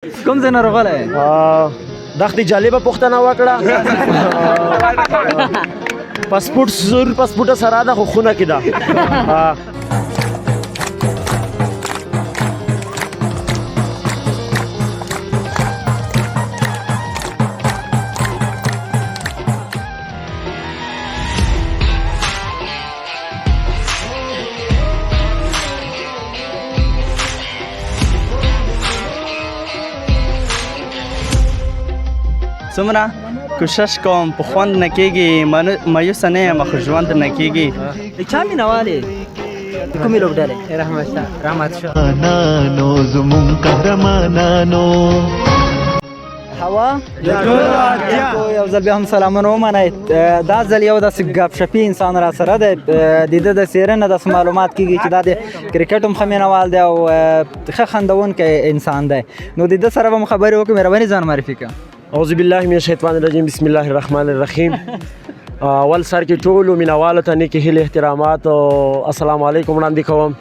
کوم ځای نه راغلی؟ دښتې جالبه پوښتنه وکړه. پاسپورت ضرور پاسپورت سره ده، خو خونه کې ده. څومره کوشش کوم په خوند نه کېږي، مایوسه نه یم خو ژوند نه کېږي. د چا مینه والې؟ د کومې لوبډلې؟ رحمت شاه. رحمت شاه. نانو زمون قهرمانانو. هوا یو ځل بیا هم سلامونه ومنئ. دا ځل یو داسې ګپ شپي انسان را سره دی، د ده د څېرې نه داسې معلومات کېږي چې دا د کرکټ هم ښه مینهوال دی او ښه خندوونکی انسان دی، نو د ده سره به هم خبرې وکړو. مهرباني ځان معرفي کړه. اعوذ بالله من الشیطان الرجیم، بسم الله الرحمن الرحیم. اول سر کې ټولو مینهوالو ته نیکې هیلې، احترامات او السلام علیکم وړاندې کوم.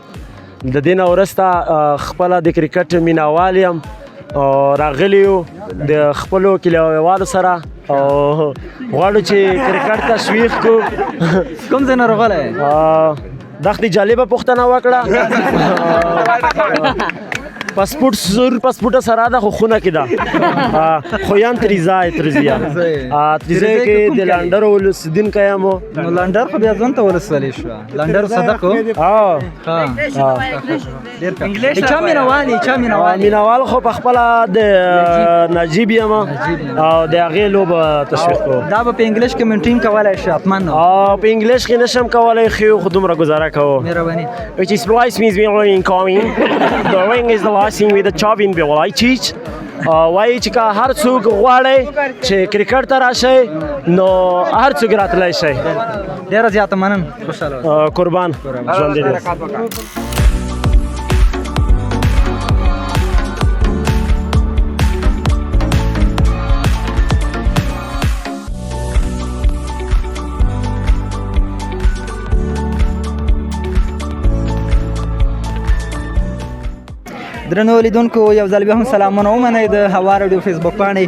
د دې نه وروسته خپله د کرکټ مینهوال یم او راغلی یو د خپلو کلیوالو سره او غواړو چې کرکټ تشویق کړو. کوم ځای نه راغلی؟ دښتې جالبه پوښتنه وکړه. پاسپورت ضرور پاسپورت سره ده، خو خونه کې ده. خو یم تریزای تریزیا تریزای کې د لنډر ولسدین کیم. نو لنډر خو بیا ځان ته ولسوالي شوه، لنډر صدق و. ډېر ښه. چا مینهوال یې؟ چا مینهوال یې؟ مینهوال خو په خپله د نجیب یم او د هغې لوبه تشویق کوم. دا به په انګلیش کې منټینګ کولی شي حتما؟ په انګلیش کې نشم کولی، خو دومره ګزاره کوو. مهرباني. Which is rice means we are incoming. The ring is the last thing with the chopping bill. I teach. وایي چې که هر څوک غواړي چې کرکټ ته راشي نو هر څوک راتلی شي. ډېره زیاته مننه، خوشحاله اوسئ. قربان، ژوندی دې. درنو لیدونکو یو ځل بیا هم سلامونه ومنئ. د هوا راډیو فیسبوک پاڼې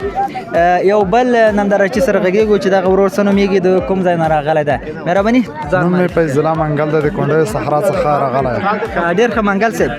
یو بل نندارچي سره غږېږو چې دغه ورور څه نومېږي، د کوم ځای نه راغلی دی؟ مهرباني ځان نوم مې فیض الله منګل دی، د کونډې صحرا څخه راغلی. ډېر ښه. منګل صاحب،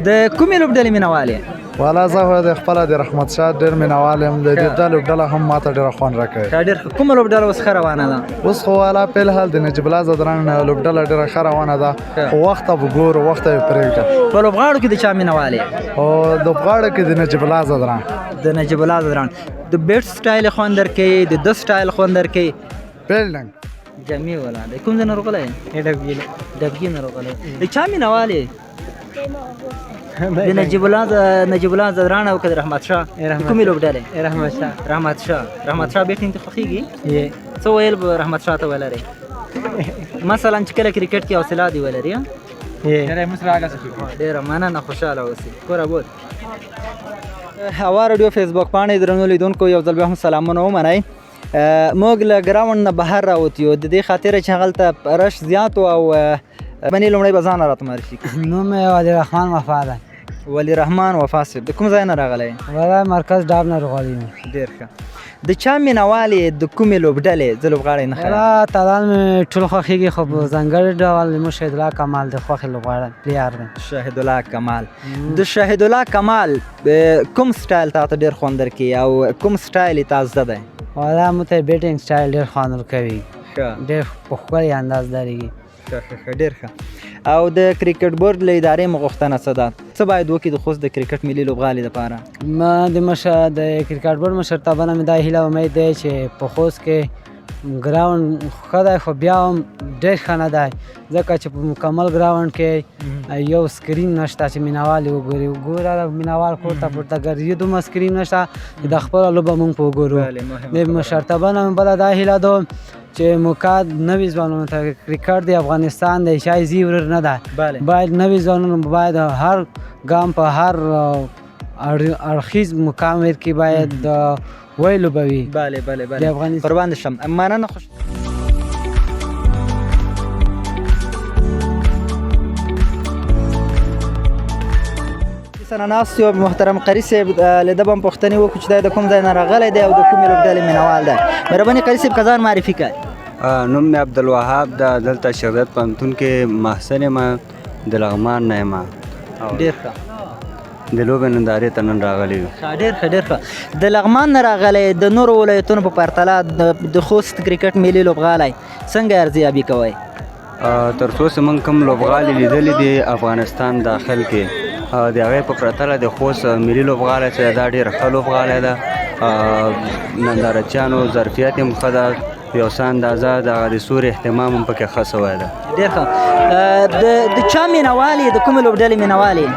د کومې لوبډلې مینهوال یې؟ والا زه خو د خپله د رحمت شاه ډېر مینهوال یم، د دې دا لوبډله هم ماته ډېره خوند راکوي. ښه، ډېر ښه. کومه لوبډله اوس ښه روانه ده؟ اوس خو والا فی الحال د نجیب الله ځدراڼ لوبډله ډېره ښه روانه ده، خو وخت به ګورو، وخت به پرېږده. په لوبغاړو کې د چا مینهوال یې؟ او لوبغاړو کې د نجیب الله ځدراڼ. د نجیب الله ځدراڼ د بیټ سټایل خوند درکوي، د ده سټایل خوند درکوي؟ فیلډنګ. جمعې ولا دی. کوم ځای نه راغلی؟ ډبګي نه راغلی. د چا مینهوال یې؟ د نجیب الله نجیب الله ځدراڼ او که د رحمت شاه؟ د کومې لوبډلې؟ رحمت شاه. رحمت شاه. رحمت شاه بیټینګ ته خوښېږي؟ څه ویل به رحمت شاه ته ولرې مثلا چې کله کرکټ کې حوصله دې ولري؟ ډېره مننه، خوشحاله اوسې، کور اباد. هوا راډیو فیسبوک پاڼې درنو لیدونکو یو ځل بیا هم سلامونه ومنئ. موږ له ګراونډ نه بهر راوتي یو د دې خاطر چې هغلته رش زیات و او منې. لومړی به ځان راته معرفي کړي. نوم مې ولي رحمان وفا دی. ولي رحمان وفا صاحب، د کوم ځای نه راغلی؟ ولا مرکز ډاب نه راغلی یم. ډېر ښه. د چا مینهوال یې، د کومې لوبډلې؟ زه لوبغاړی نه ښایم. ولا اتلان مې ټول خوښېږي، خو په ځانګړي ډول مو شهید الله کمال د خوښې لوبغاړی player دی. شاهد الله کمال. د شاهد الله کمال کوم سټایل تا ته ډېر خوند درکوي او کوم سټایل یې تا زده دی؟ والا مو ته بیټینګ سټایل ډېر خوند ورکوي، ښه، ډېر په ښکلي انداز درېږي. ښه ښه ښه، ډېر ښه. او د کرکټ بورډ له ادارې مو غوښتنه څه ده، څه باید وکړي د خوست د کرکټ ملي لوبغالي دپاره؟ ما د مشر د کرکټ بورډ مشرتابه نه مې دا هیله امید دی چې په خوست کې ګراونډ ښه دی، خو بیا هم ډېر ښه نه دی، ځکه چې په مکمل ګراونډ کې یو سکرین نشته چې مینهوال یې وګوري. ګوره مینهوال کور ته پورته ګرځي، دومره سکرین نشته چې د خپله لوبه موږ په وګورو. د مشرتابه نه مې بله دا هیله ده چې موقع نوي ځوانانو ته، کرکټ د افغانستان دی، شای زی ورور نه ده، باید نوي ځوانانو باید هر ګام په هر اړخیز مقام ورکړي، باید ولوبوي. بله بله بله. د افغانستان قربان شم، مننه، خوش. سره ناست یو محترم قاري صاحب، له ده به هم پوښتنې وکړو چې دا د کوم ځای نه راغلی دی او د کومې لوبډلې مینهوال دی. مهرباني قاري صاحب که ځان معرفي کړئ. نوم مې عبدالوهاب ده، دلته شهزاد پوهنتون کې محصل یم، د لغمان نه یم. ډېر ښه. د لوبې نندارې ته نن راغلی یو. ښه، ډېر ښه، ډېر ښه. د لغمان نه راغلی، د نورو ولایتونو په پرتله د خوست کرکټ ملي لوبغالی څنګه ارزیابي کوئ؟ تر څو چې موږ کوم لوبغالي لیدلي دي افغانستان داخل کې، د هغې په پرتله د خوست ملي لوبغالی چې دا ډېر ښه لوبغالی ده، نندارچیانو ظرفیت هم ښه ده، یو څه اندازه دغه د سوري اهتمام هم پکې ښه سوی ده. ډېر ښه. د چا مینهوال یې، د کومې لوبډلې مینهوال یې؟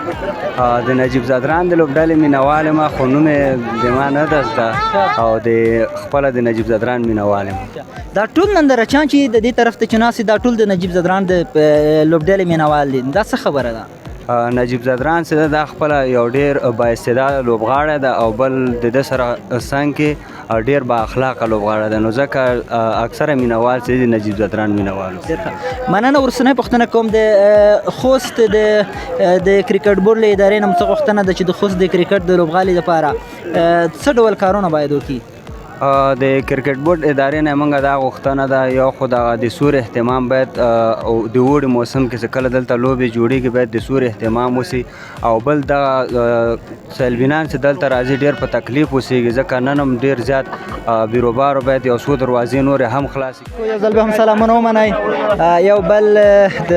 د نجیب ځدران د لوبډلې مینهوال یم، خو نوم یې د ما نه ده زده، او د خپله د نجیب ځدران مینهوال یم. دا ټول نندارچیان چې د دې طرف ته چې ناست دي، دا ټول د نجیب ځدران د لوبډلې مینهوال دي، دا څه خبره ده؟ نجیب ځدران چې ده دا خپله یو ډېر با استعداده لوبغاړی ده، او بل د ده سره څنګ کې ډېر با اخلاقه لوبغاړی ده، نو ځکه اکثره مینهوال چې دي نجیب ځدران مینهوال. ډېر ښه، مننه. وروستنۍ پوښتنه کوم، د خوست د کرکټ بورډ له ادارې نه مو څه غوښتنه ده چې د خوست د کرکټ د لوبغالي لپاره څه ډول کارونه باید وکړي؟ د کرکټ بورډ ادارې نه موږ دا غوښتنه ده، یو خو دغه د سور اهتمام باید د اوړي موسم کې چې کله دلته لوبې جوړېږي باید د سور اهتمام وسي، او بل دغه سیلبینان چې دلته راځي ډېر په تکلیف اوسېږي، ځکه نن هم ډېر زیات بیروبارو باید یو څو دروازې نورې هم خلاصې کړي. یو ځل به هم سلامونه ومنئ. یو بل د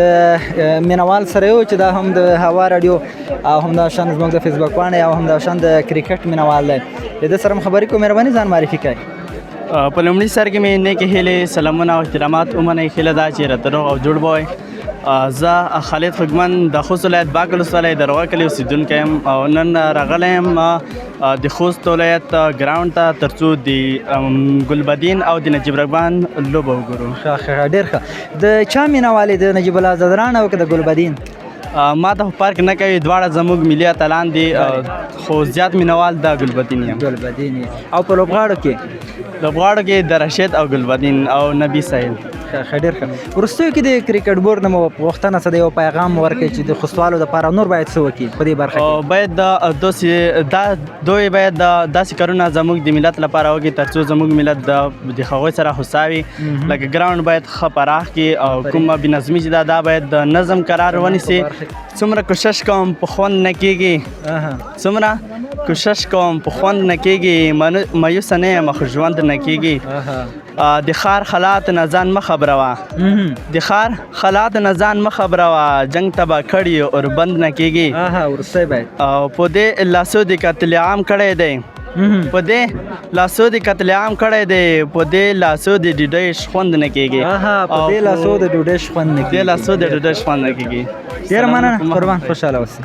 مینهوال سره یو چې دا هم د هوا راډیو او همداشان زموږ د فیسبوک پاڼې او همداشان د کرکټ مینهوال دی، له ده سره هم خبرې کوو. مهرباني ځان معرفي کړئ. په لومړي سر کې مې نیکې هیلې، سلامونه او احترامات ومنئ. هیله ده چې راته روغ او جوړ به وئ. زه خالد خوږمن د خوست ولایت باک ولسوالۍ د روغه کلي اوسېدونکی یم، او نن راغلی یم د خوست ولایت ګراونډ ته ترڅو د ګلبدین او د نجیب رحمان لوبه وګورو. ښه ښه، ډېر ښه. د چا مینهوال یې، د نجیب الله ځدران او که د ګلبدین؟ ما ته خو فرق نه کوي، دواړه زموږ ملي اتلان دي، خو زیات مینهوال د ګلبدین یم. ګلبدین یې. او په لوبغاړو کې؟ لوبغاړو کې د رشید او ګلبدین او نبي ساحل. ښه ښه، ډېر ښه. وروستیو کې د کرکټ بورډ نه مو غوښتنه څه ده، یو پیغام ورکړئ چې د خوستوالو دپاره نور باید څه وکړي په دې برخه کې؟ باید دا دوی باید داسې کارونه زموږ د ملت لپاره وکړي ترڅو زموږ ملت د هغوی سره هوسا وي، لکه ګراونډ باید ښه پراخ کړي، او کومه بې نظمي چې ده دا باید د نظم قرار ونیسي. څومره کوشش کوم په خوند نه کېږي، څومره کوشش کوم په خوند نه کېږي، مایوسه نه یم خو ژوند نه کېږي. د ښار حالات نه ځان مه خبروه، د ښار حالات نه ځان مه خبروه، جنګ تباه کړي اوربند نه کېږي. وروستی باید. او په دې لاسو د قتل عام کړی دی، په دې لاسو د قتل عام کړی دی، په دې لاسو د ډوډۍ شخوند نه کېږي. په دې لاسو د ډوډۍ شخوند نه کېږي. دې لاسو د ډوډۍ شخوند نه کېږي. ډېره مننه، قربان، خوشحاله اوسئ.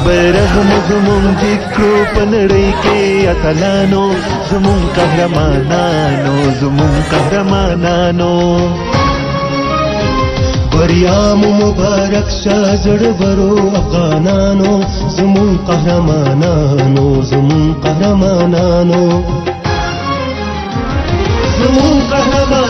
بیرغ مو زمونږ کړو په نړۍ کې اتلانو، زمونږ قهرمانانو، زمونږ قهرمانانو. بریا مو مبارک شه زړورو افغانانو، زمونږ قهرمانانو، زمونږ قهرمانانو، زمونږ قهرمانانو.